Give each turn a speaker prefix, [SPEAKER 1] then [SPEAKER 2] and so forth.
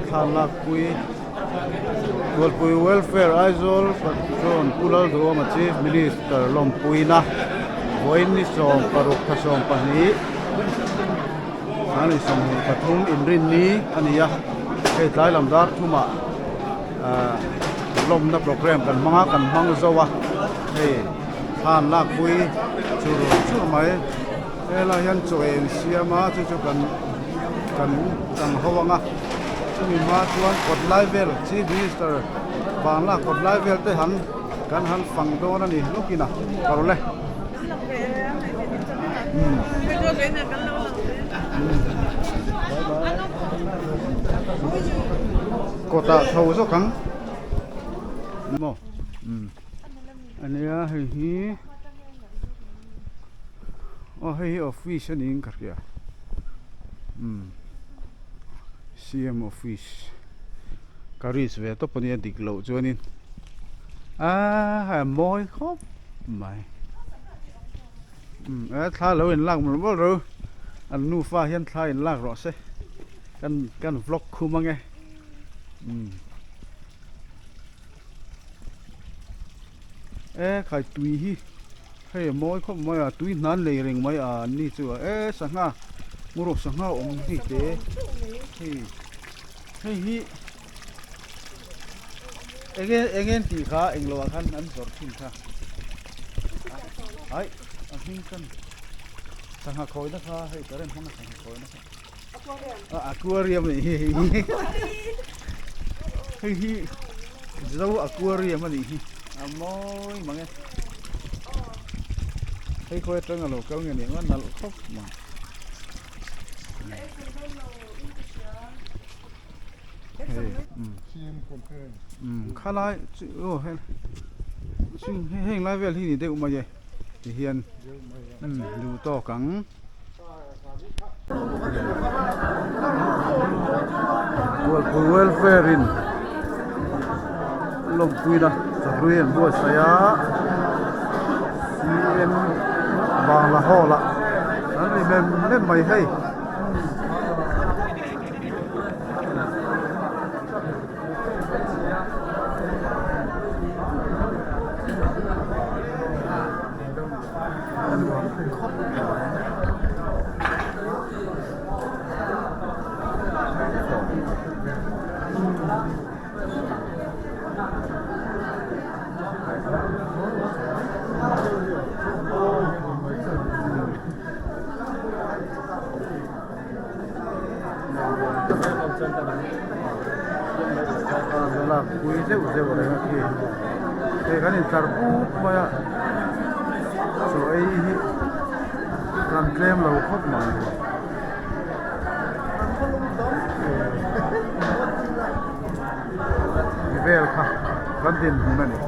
[SPEAKER 1] thlan lakpui Tualpui Welfare Aizawl Patron Pu Lalduhawma Chief Minister lawmpuina vawiin ni 16 thla 12 Sangli 23 inrinni a ni a, hei tlai lam dar thumah ahh lawmna programme kan hmang a kan hmang zo a hei thlan lakpui chur chur mai helaiah hian chaw ei an siam a chu chu kan kan chang ho ang a chumi hma chuan kawt lai vel chief minister vang lak kawt lai vel te han kan han fang dawn a ni lawkin a ka rawn le. Kawtah chho zawk ang maw ania hei hi aw hei hi office a niin ka hria cm office ka risk ve tawp ania dik loh chuanin aaa a mawi khawp mai umm e thla lo in lak mawlh mawlh ro an nufa hian thla in lak rawh se kan kan vlog khum ange umm e khai tui hi hei a mawi khawp mai a tui hnan lei reng mai a an ni chu a e sangha ngawrawk sangha awm hei te hei hei hi. Enge enge an tih kha englo ah khan an zawrh thin kha ai a hming khan sangha khawina kha hei current hmanga sangha khawina kha a aquarium a nih hi hei hi hei hi zo aquarium a nih hi a mawi mang e hei khawi atang a lo kal nge ni ang a nalh khawp mai. Khalai chu aw hei heng lai vel hi ni deuh mai e tihian duh tawk ang. Tualpui welfare in lawmpuina chahlui an buatsaih a CM Bangla hall ah an ri mem mem mai hei. Pui zeuh zeuh reng a khi hei kan intlar pup mai a chaw ei hi kan tlem lo khawp mai vel kha kan dinhmun a ni.